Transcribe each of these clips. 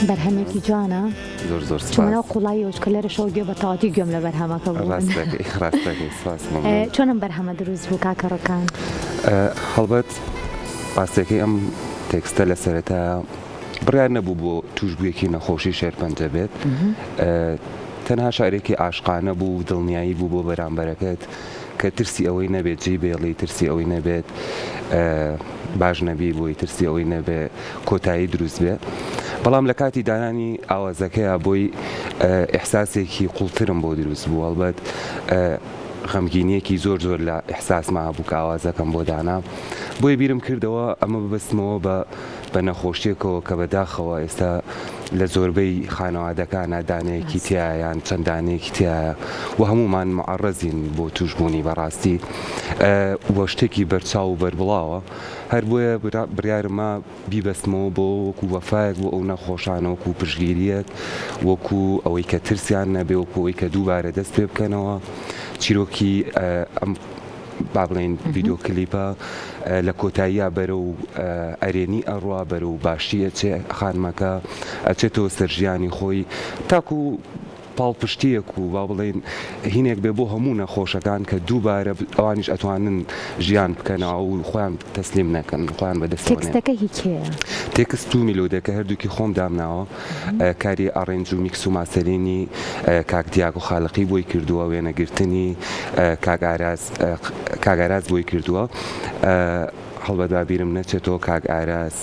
بەرهەمێکی جوانە زۆر زۆر چومە سپاس. ناو قوڵاییەوە چونکە لێرەشەوە گوێ بە تەواوەتی گوێم لە بەرهەمەکە بوو من. ڕاست دەکەی ڕاست دەکەی سپاس مەمنون. چۆن ئەم بەرهەمە دروست بوو کاکە ڕکان؟ هەڵبەت ڕاستیەکەی ئەم تێکستە لە سەرەتایا بڕیار نەبوو بۆ تووشبوویەکی نەخۆشی شێرپەنجە بێت تەنها شعرێکی عاشقانە بوو و دڵنیایی بوو بۆ بەرامبەرەکەت کە ترسی ئەوەی نەبێت جێی بێڵی ترسی ئەوەی نەبێت باش نەبی بۆی ترسی ئەوەی نەبێ کۆتایی دروست بێ بەڵام لە کاتی دانانی ئاوازەکەیا بۆی ئیحساسێکی قوڵترم بۆ دروست بوو هەڵبەت غەمگینیەکی زۆر زۆر لە ئیحساسما هەبوو کە ئاوازەکەم بۆ دانا بۆیە بیرم کردەوە ئەمە ببەستمەوە بە بە نەخۆشیەکەوە کە بەداخەوە ئێستا لە زۆربەی خانەوادەکانا دانەیەکی تیایە یان چەند دانەیەکی تیایە و هەموومان معەڕەزین بۆ تووشبوونی بەڕاستی و شتێکی بەرچاو و بەربڵاوە هەر بۆیە بڕیارما بیبەستمەوە بۆ وەکو وەفایەک بۆ ئەو نەخۆشانە وەکو پشتگیریەک وەکو ئەوەی کە ترسیان نەبێ وەکو ئەوەی کە دووبارە دەست پێ بکەنەوە چیرۆکی ئەم با بڵێین ڤیدیۆ کلیپە لە کۆتاییا بەرەو ئەرێنی ئەڕوا بەرەو باشی ئەچێ خانمەکە ئەچێتەوە سەر ژیانی خۆی تاکو پاڵپشتیەک و با بڵێین هینێک بێ بۆ هەموو نەخۆشەکان کە دووبارە ئەوانیش ئەتوانن ژیان بکەنەوە و خۆیان تەسلیم نەکەن خۆیان بەدەستەوە نێن. تێکستەکە هی کێیە؟ تێکست و میلۆدەکە هەردووکی خۆم دامناوە کاری arrange و میکس و mastering ی کاک دیاکۆ خالقی بۆی کردووە وێنەگرتنی کاک ئاراس کاک ئاراس بۆی کردووە هەڵبەت با بیرم نەچێتەوە کاک ئاراس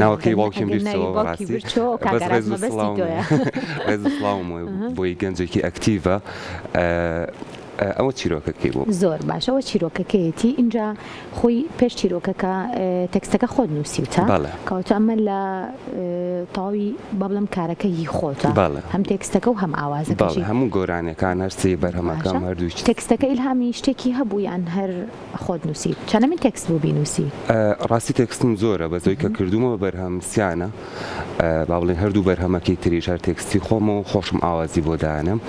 ناوەکەی باوکیم بیرچەوە بەڕاستی بەس ڕێز و سڵاوم ڕێز و سڵاوم بۆی گەنجێکی ئەکتیڤە ئەوە چیرۆکەکەی بوو. زۆر باشە ئەوە چیرۆکەکەیەتی ئینجا خۆی پێش چیرۆکەکە تێکستەکە خۆت نووسیوتە بەڵێ. کەواتە ئەمە لە تەواوی با بڵێم کارەکە هی خۆتە بەڵێ. هەم تێکستەکە و هەم ئاوازەکەشی. بەڵێ هەموو گۆرانیەکان هەر سێ بەرهەمەکەم باشە هەردووکی. تێکستەکە ئیلهامی شتێکی هەبوو یان هەر خۆت نووسیت؟ چەنەمین تێکست بوو بینووسی؟ ڕاستی تێکستم زۆرە بەس ئەوەی کە کردوومە بە بەرهەم سیانە با بڵێین هەردوو بەرهەمەکەی تریش هەر تێکستی خۆمە و خۆشم ئاوازی بۆ دانێم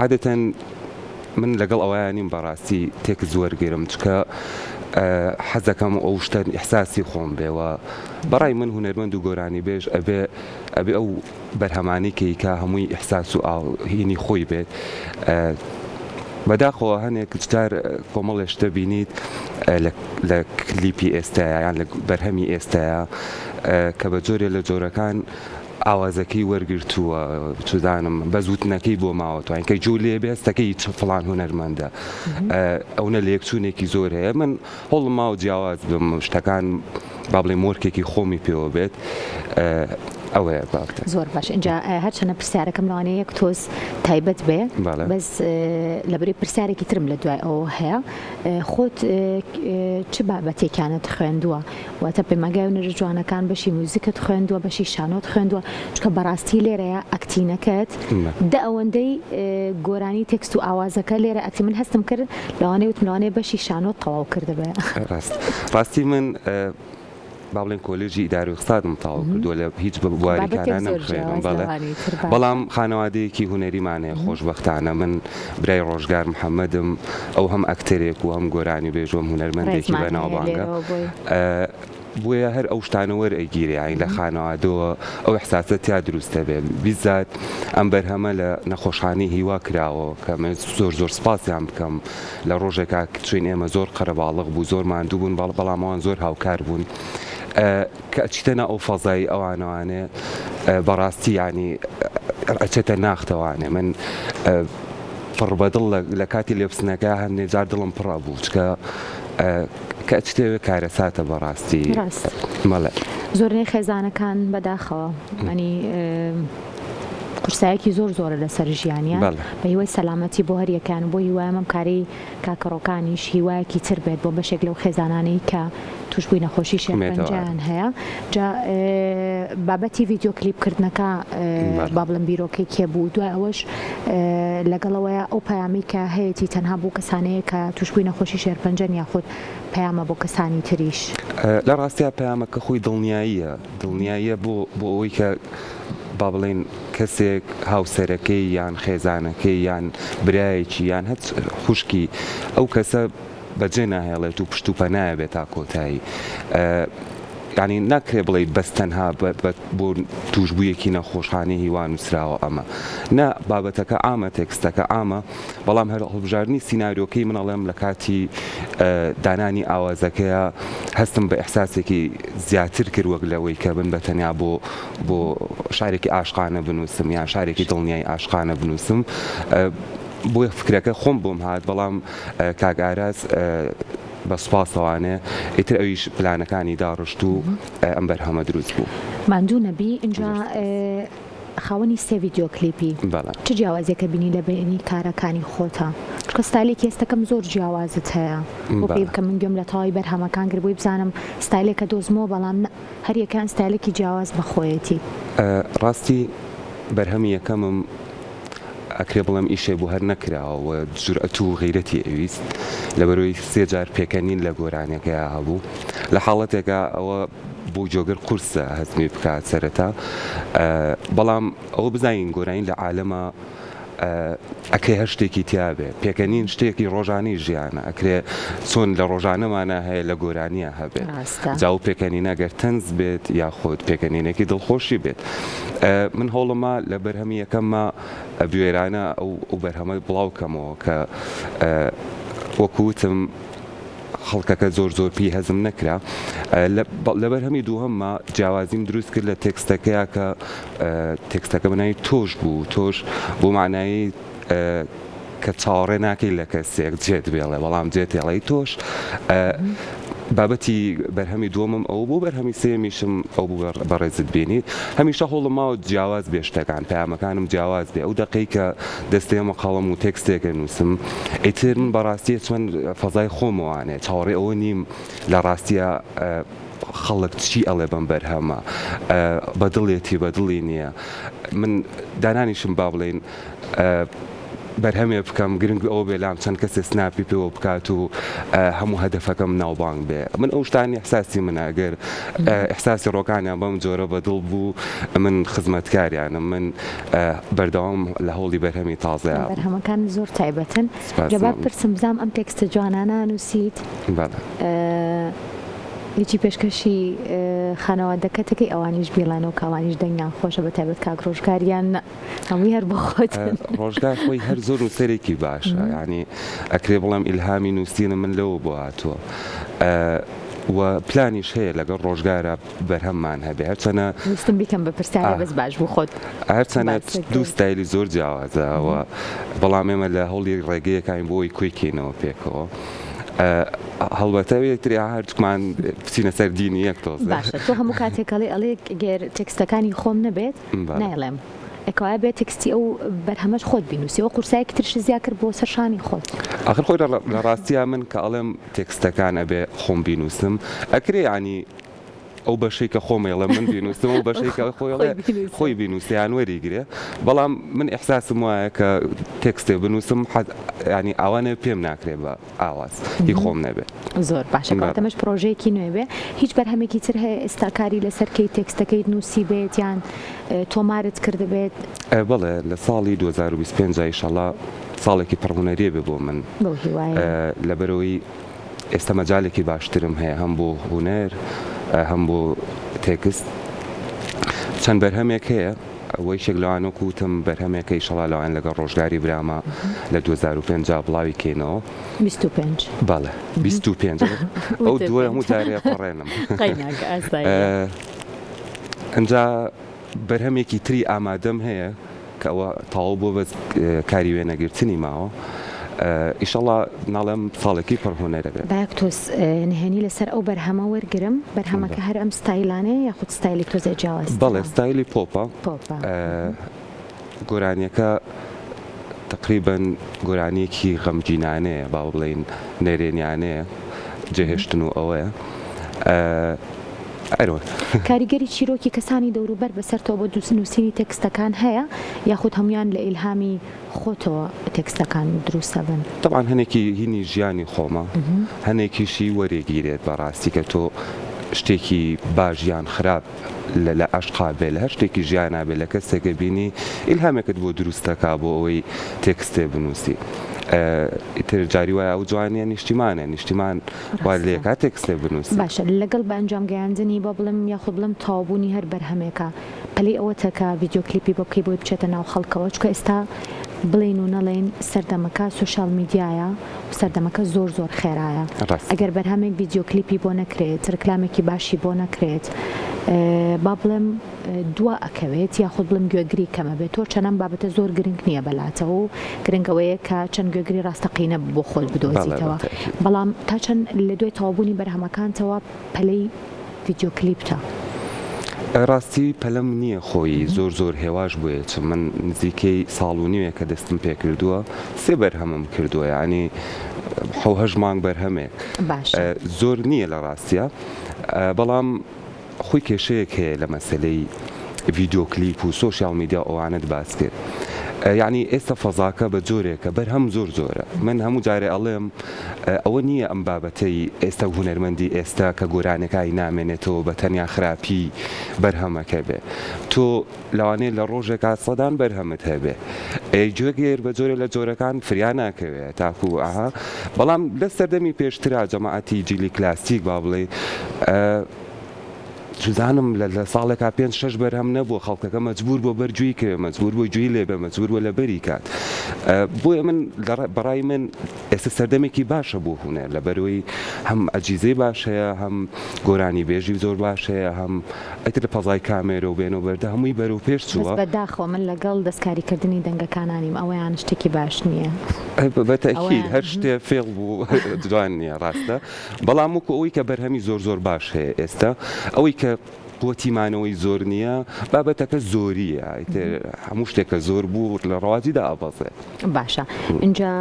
عادەتەن من لەگەڵ ئەوەیا نیم بەڕاستی تێکست وەرگرم چکە حەزەکەم ئەو شتە ئیحساسی خۆم بێ و بەڕای من هونەرمەند و گۆرانیبێژ ئەبێ ئەبێ ئەو بەرهەمانەی کە ئیکا هەمووی ئیحساس و ئاهینی خۆی بێت بەداخەوە هەنێک جار کۆمەڵێ شتە بینیت لە کلیپی ئێستایا یان لە بەرهەمی ئێستایا کە بە جۆرێ لە جۆرەکان ئاوازەکەی وەرگرتووە چزانم بەس وتنەکەی بۆ ماوەتوانین کە جوو لێ بێ هەستەکەی چ فڵان هونەرمەندە ئەونە لەیەکچوونێکی زۆر هەیە من هەوڵم ماوە جیاواز بم شتەکان با بڵێ مۆرکێکی خۆمی پێوە بێت ئەوەیە بابتە. زۆر باش ئینجا هەرچەنە پرسیارەکەم لەوانەیە یەک تۆز تایبەت بێ بەس لەبەری پرسیارێکی ترم لە دوای ئەوە هەیە خۆت چ بابەتێکیانت خوێندووە واتە پەیمانگای هونەرە جوانەکان بەشی موزیکت خوێندووە بەشی شانۆت خوێندووە چونکە بەڕاستی لێرەیە ئەکتینەکەت دە ئەوەندەی گۆرانی تێکست و ئاوازەکە لێرە ئەکتی من هەستم کرد لەوانەیە وتم لەوانەیە بەشی شانۆت تەواو کردبێ. ڕاست ڕاستی من با بڵێن کۆلێژی ئیداری و اقتصادم تەواو کردووە لە هیچ بواری بابەتێک کارا زۆر نەمخوێنم جیاواز بەڵێ لەوانەی تر باشە. بەڵام خانەوادەیەکی هونەریمان هەیە خۆشبەختانە من برای ڕۆژگار محەمەدم ئەو هەم ئەکتەرێک و هەم گۆرانیبێژ و هەم هونەرمەندێکی ڕێزمان هەیە بەناوبانگە لێرەوە بۆی. بۆیە هەر ئەو شتانە وەرئەگیرێ یانی لە خانەوادەوە ئەو ئیحساسە تیا دروست ئەبێ بیزات ئەم بەرهەمە لە نەخۆشخانەی هیوا کراوە کە من زۆر زۆر سپاسیان بکەم لە ڕۆژێکا چوین ئێمە زۆر قەرەباڵغ بوو زۆر ماندوو بوون بەڵام ئەوان زۆر هاوکار بوون کە ئەچیتە ناو ئەو فەزای ئەوانەوانێ بەڕاستی یانی ئەچێتە ناختەوانێ من پڕ بەدڵ لە کاتی لێپسنەکە هەندێ جار دڵم پڕ ئەبوو چکە کە ئەچیتە ئەوێ کارەساتە بەڕاستی ڕاست بەڵێ. زۆرینەی خێزانەکان بەداخەوە ئەنی قورسایەکی زۆر زۆرە لەسەر ژیانیان بەڵێ. بە هیوای سەلامەتی بۆ هەریەکەیان و بۆ هیوایم ئەم کارەی کاکە ڕۆکانیش هیوایەکی تر بێت بۆ بەشێک لەو خێزانانەی کە توشبووی نەخۆشی شێرپەنجەیان هەیە جا بابەتی ڤیدیۆ کلیپ کردنەکە با بڵێم بیرۆکەی کێ بوو دوای ئەوەش لەگەڵەوەیە ئەو پەیامی کە هەیەی تەنها بۆ کەسانەیە کە توشبووی نەخۆشی شێرپەنجەن یاخود پەیامە بۆ کەسانی تریش؟ لە ڕاستیا پەیامەکە خۆی دڵنیاییە دڵنیاییە بۆ بۆ ئەوەی کە با بڵێین کەسێک هاوسەرەکەی یان خێزانەکەی یان برایەکی یان هەچ خوشکی ئەو کەسە. بەجێ ناهێڵێت و پشت و پەنایە بێت تا کۆتایی. یانی ناکرێ بڵێی بەس تەنها بۆ تووشبوویەکی نەخۆشخانەی هیوا نووسراوە ئەمە. نا بابەتەکە عامە، تێکستەکە عامە، بەڵام هەر هەڵبژاردنی سیناریۆکەی من ئەڵێم لە کاتی دانانی ئاوازەکەیا هەستم بە ئیحساسێکی زیاتر کرد وەک لەوەی کە من بە تەنیا بۆ بۆ شارێکی عاشقانە بنووسم یان شارێکی دڵنیای عاشقانە بنووسم. بۆیە فکرەکە خۆم بۆم هات بەڵام کاک ئاراس بە سوپاسەوانێ ئیتر ئەویش پلانەکانی داڕشت و ئەم بەرهەمە دروست بوو. ماندوو نەبی ئینجا خاوەنی سێ ڤیدیۆ کلیپی بەڵێ. چ جیاوازیەکە بینی لە بەینی کارەکانی خۆتا چونکە ستایلێکی هەستەکەم زۆر جیاوازت هەیە بۆ پێی بەڵێ. بکە من گوێم لە تەواوی بەرهەمەکان گرت بۆی بزانم ستایلێکە دۆزمەوە بەڵام نا هەریەکەیان ستایلێکی جیاواز بە خۆیەتی. ڕاستی بەرهەمی یەکەمم ئەکرێ بڵێم ئیشێ بوو هەر نەکراوە و جورئەت و غیرەتی ئەویست لەبەرئەوەی سێ جار پێکەنین لە گۆرانیەکەیا هەبوو لە حاڵەتێکا ئەوە بۆ جۆگر قورسە هەزمی بکات سەرەتا بەڵام ئەوە بزانین گۆرانی لە عالەمە ئەکرێ هەر شتێکی تیا بێ پێکەنین شتێکی ڕۆژانەی ژیانە ئەکرێ چۆن لە ڕۆژانەمانە هەیە لە گۆرانیە هەبێت ڕاستە. جا ئەو پێکەنینە گەر تەنز بێت یاخود پێکەنینێکی دڵخۆشی بێت من هەوڵمما لە بەرهەمی یەکەمما بوێرانە ئەو ئەو بەرهەمە بڵاو کەمەوە کە وەکو وتم خەڵکەکە زۆر زۆر پێی هەزم نەکرا لە بەرهەمی دووهەمما جیاوازیم دروست کرد لە تێکستەکەیا کە تێکستەکە بەناوی تۆش بوو تۆش بۆ معنایی کە چاوەڕێ ناکەی لە کەسێک جێت بێڵێ بەڵام جێت هێڵی تۆش بابەتی بەرهەمی دووەمم ئەو بوو بەرهەمی سێمیشم ئەو بوو بەڕێزت بینی هەمیشە هەوڵم ماوە جیاواز بێ شتەکان پەیامەکانم جیاواز بێ ئەو دەقەی کە دەستێمە قەڵەم و تێکستێکە نووسم ئیتر من بەڕاستیە چۆن فەزای خۆمەوانێ چاوەڕێ ئەوە نیم لە ڕاستیە خەڵک چی ئەڵێ بەم بەرهەمە بەدڵێتی بەدڵی نییە من دانانیشم با بڵێین بەرهەمێ بکەم گرنگ ئەوە بێ لام چەند کەسێ سناپی پێوە بکات و هەموو هەدەفەکەم ناوبانگ بێ من ئەو شتانی ئیحساسی منە ئەگەر ئیحساسی ڕۆکانیان بەم جۆرە بە دڵ بوو من خزمەتکاریانم من بەردەوام لە هەوڵی بەرهەمی تازەیا بم. بەرهەمەکانت زۆر تایبەتن سپاس جا با مەمنون. بپرسم بزانم ئەم تێکستە جوانانە ئەنووسیت؟ بەڵێ. هیچی پێشکەشی خانەوادەکەتەکەی ئەوانیش بیڵێنەوە کە ئەوانیش دەنگیان خۆشە بە تایبەت کاک ڕۆژگار یان نا هەمووی هەر بۆ خۆتن. ڕۆژگار خۆی هەر زۆر نووسەرێکی باشە یانی ئەکرێ بڵێم ئیلهامی نووسینم من لەوە بۆ هاتووە و پلانیش هەیە لەگەڵ ڕۆژگارا بەرهەممان هەبێ هەرچەنە ویستم بیکەم بە پرسیارێ بەس باش بوو خۆت هەرچەنە باست دوو کرد. ستایلی زۆر جیاوازە و بەڵام ئێمە لە هەوڵی ڕێگەیەکاین بۆ ئەوەی کۆی کەینەوە پێکەوە هەڵبەتە یەکتری هەردووکمان بچینە سەر دینی یەک تۆزێ. باشە تۆ هەموو کاتێک ئەڵێ ئەڵێ گەر تێکستەکانی خۆم نەبێت نایڵێم کەوایە بێ تێکستی ئەو بەرهەمەش خۆت بینوسی ئەوە قورسایەکی ترشت زیا کرد بۆ سەر شانی خۆت. ئاخر خۆی لە ڕاستیا من کە ئەڵێم تێکستەکان ئەبێ خۆم بینوسم ئەکرێ یانی ئەو بەشەی کە خۆم ئەیڵێم من بینوسم ئەو بەشەی کە خۆی ئەڵێ خۆی بینوسێ یان وەریگرێ بەڵام من ئیحساسم وایە کە تێکستێ بنووسم حەز یانی ئاوا نەبێ پێم ناکرێ بە ئاواز هی خۆم نەبێ. زۆر باشە کەواتە ئەمەش پڕۆژەیەکی نوێ بێ هیچ بەرهەمێکی تر هەیە ئێستا کاری لەسەر کەی تێکستەکەیت نووسیبێت یان تۆمارت کردبێت؟ بەڵێ لە ساڵی 2025 ئیشەڵا ساڵێکی پڕ هونەریە بێ بۆ من بەو هیوایە. لەبەرئەوەی ئێستا مەجالێکی باشترم هەیە هەم بۆ هونەر هەم بۆ تێکست چەند بەرهەمێک هەیە وە یەکێک لەوان وەکو وتم بەرهەمێکە ئیشەڵا لەوان لەگەڵ ڕۆژگاری برامە لە 2005 بڵاوی کەینەوە. 25. بەڵێ 25 ئەو دووە هەموو جارێ پەڕێنم. قەیناکە ئاساییە. ئەنجا بەرهەمێکی تری ئامادەم هەیە کە ئەوە تەواو بووە بەس کاری وێنەگرتنی ماوە ئیشەڵا ناڵێم ساڵێکی پڕ هونەرە بێت. با یەک تۆز نهێنی لەسەر ئەو بەرهەمە وەرگرم، بەرهەمەکە هەر ئەم ستایلانەیە یاخود ستایلی تۆزێ جیاوازترە؟ بەڵێ ستایلی پۆپە. پۆپە. گۆرانیەکە تەقریبەن گۆرانیەکی غەمگینانەیە با بڵێین نەرێنیانەیە جێهێشتن و ئەوەیە ئەرۆ. کاریگەری چیرۆکی کەسانی دەوروبەر بەسەر تۆ بۆ نووسینی تێکستەکان هەیە یاخود هەموویان لە ئیلهامی خۆتەوە تێکستەکان دروست ئەبن؟ تەبعەن هەنێکی هینی ژیانی خۆمە هەنێکیشی وەرێگیرێت بەڕاستی کە تۆ شتێکی باش یان خراپ لە عەشقا بێ لە هەر شتێکی ژیانا بێ لە کەسێکە بینی ئیلهامێکت بۆ دروست دەکا بۆ ئەوەی تێکستێ بنووسی. ئیتر جاری وایە ئەو جوانیە نیشتیمانە نیشتیمان وات ڕاستە. لێکا تێکستێ بنووسی. باشە لەگەڵ بە ئەنجام گەیاندنی با بڵێم یاخود بڵێم تەواوبوونی هەر بەرهەمێکە پەلەی ئەوەتە کە ڤیدیۆ کلیپی بۆ بکەی بۆی بچێتە ناو خەڵکەوە چونکە ئێستا بڵێین و نەڵێین سەردەمەکە سۆشیال میدیایە و سەردەمەکە زۆر زۆر خێرایە ڕاستە. ئەگەر بەرهەمێک ڤیدیۆ کلیپی بۆ نەکرێت ڕیکلامێکی باشی بۆ نەکرێت با بڵێم دوا ئەکەوێت یاخود بڵێم گوێگری کەمە بێت تۆ چەند ئەم بابەتە زۆر گرنگ نییە بەلاتەوە و گرنگ ئەوەیە کە چەند گوێگری ڕاستەقینە بۆ خۆت بەڵێ بدۆزیتەوە بەتەئکید. بەڵام تا چەند لە دوای تەواوبوونی بەرهەمەکانتەوە پەلەی ڤیدیۆ کلیپتە؟ ڕاستی پەلەم نییە خۆی زۆر زۆر هێواش بۆیە چون من نزیکەی ساڵ و نیوێکە دەستم پێکردووە سێ بەرهەمم کردووە یانی حەو هەشت مانگ بەرهەمێک باشە. زۆر نییە لە ڕاستیا بەڵام خۆی کێشەیەک هەیە لە مەسەلەی ڤیدیۆ کلیپ و سۆشیال میدیا و ئەوانەت باس کرد یەعنی ئێستا فەزاکە بە جۆرێکە بەرهەم زۆر زۆرە من هەموو جارێ ئەڵێم ئەوە نییە ئەم بابەتەی ئێستا و هونەرمەندی ئێستا کە گۆرانەکانی نامێنێتەوە بە تەنیا خراپی بەرهەمەکە بێ تۆ لەوانەیە لە ڕۆژێکا سەدان بەرهەمت هەبێ ئەی گوێگر بە جۆرێ لە جۆرەکان فریا ناکەوێ تاکو ئەها بەڵام لە سەردەمی پێشترا جەماعەتی جیلی کلاسیک با بڵێ چزانم لە لە ساڵێکا پێنج شەش بەرهەم نەبووە خەڵکەکە مەجبور بۆ بەر گوێی کەوێ مەجبور بۆ گوێی لێ بێ مەجبور بۆ لەبەری کات بۆیە من بەڕای من ئێستا سەردەمێکی باشە بۆ هونەر لەبەرئەوەی هەم ئەجیزەی باش هەیە هەم گۆرانی بێژی زۆر باش هەیە هەم ئیتر فەزای کامێرە و بێنە و بەردە هەمووی بەرەو پێش بەس چووە. بەداخەوە من لەگەڵ دەستکاری کردنی دەنگەکانا نیم ئەوەیان شتێکی باش نییە. بە تەئکید ئەوەیان هەر شتێ فێڵ بوو جوان نییە ڕاستە بەڵام وەکو ئەوەی کە بەرهەمی زۆر زۆر باش هەیە ئێستا ئەوەی کە قوتی مانەوەی زۆر نییە بابەتەکە زۆرییە ئیتر هەموو شتێک کە زۆر بوو لە ڕەواجیدا ئەبەزێ. باشە ئینجا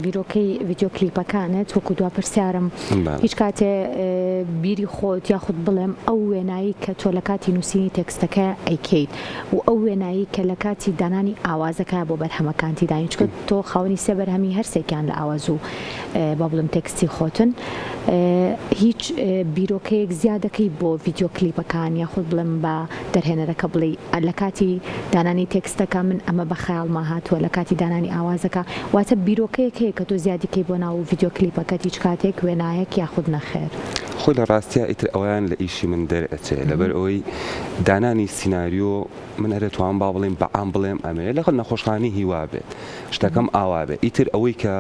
بیرۆکەی ڤیدیۆ کلیپەکانت وەکو دوا پرسیارم هیچ کاتێ بیری خۆت یاخود بڵێم ئەو وێنایی کە تۆ لە کاتی نووسینی تێکستەکە ئەیکەیت و ئەو وێنایی کە لە کاتی دانانی ئاوازەکە بۆ بەرهەمەکانتی دانی چونکە تۆ خاوەنی سێ بەرهەمی هەرسێکیان لە ئاواز و با بڵێم تێکستی خۆتن هیچ بیرۆکەیەک زیادەکەی بۆ ڤیدیۆ کلیپەکان یاخود بڵێم بە دەرهێنەرەکە بڵێی لە کاتی دانانی تێکستەکە من ئەمە بە خەیاڵما هاتووە لە کاتی دانانی ئاوازەکە واتە بیرۆکەیەک هەیە کە تۆ زیادی کەی بۆ ناو ڤیدیۆ کلیپەکەت هیچ کاتێک وێنایەک یاخود نەخێر؟ خۆ لە ڕاستیا ئیتر ئەوەیان لە ئیشی من دەرئەچێ لەبەر ئەوەی دانانی سیناریۆ من ئەرێ توام با بڵێم بە عام بڵێم ئەمەیە لەگەڵ نەخۆشخانەی هیوا بێت شتەکەم ئاوا بێ ئیتر ئەوەی کە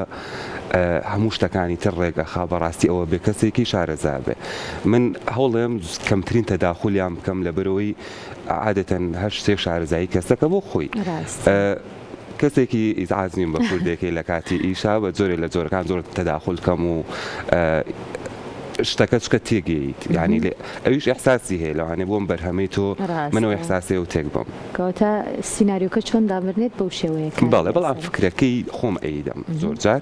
هەموو شتەکانی تر ڕێک ئەخا بەڕاستی ئەوە بێ کەسێکی شارەزا بێ من هەوڵێم کەمترین تەداخولیان بکەم لەبەرئەوەی عادەتەن هەر شتێک شارەزایی کەسەکە بۆ خۆی ڕاستە. کەسێکی ئیزعاج نیم بە کوردێکەی لە کاتی ئیشا بە جۆرێ لە جۆرەکان زۆر تەداخول کەم و شتەکە چکە تێگەیت یانی لێ ئەویش ئیحساسی هەیە لەوانەیە بۆم بەرهەمەی تۆ من ئەو ڕاستە. ئیحساسەیە و تێک بم. کەواتە سیناریۆکە چۆن دابنرێت بەو شێوەیە کار بەڵێ بەڵام لەسەر. فکرەکەی خۆم ئەیدەم زۆر جار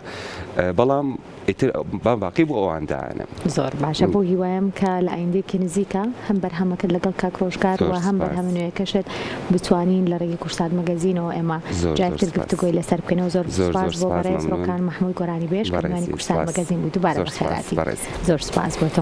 بەڵام ئیتر با باقی بۆ ئەوان دانێم. زۆر باشە بەو هیوایەم کە لە ئایندەیەکی نزیکا هەم بەرهەمەکەت لەگەڵ کاک ڕۆژگار زۆر و هەم سپاس. بەرهەمە نوێیەکەشت بتوانین لە ڕێگەی کوردسات مەگەزینەوە ئێمە زۆر زۆر جارێکتر سپاس. گفتوگۆی لەسەر بکەینەوە زۆر زۆر سپاس زۆر بۆ سپاس بەڕێز مەمنون. ڕۆکان مەحمود گۆرانیبێژ کە میوانی بەڕێزی کوردسات سپاس. مەگەزین بووی دووبارە زۆر سپاس بەخێرهاتی بەڕێزی. زۆر سپاس بۆ تۆ.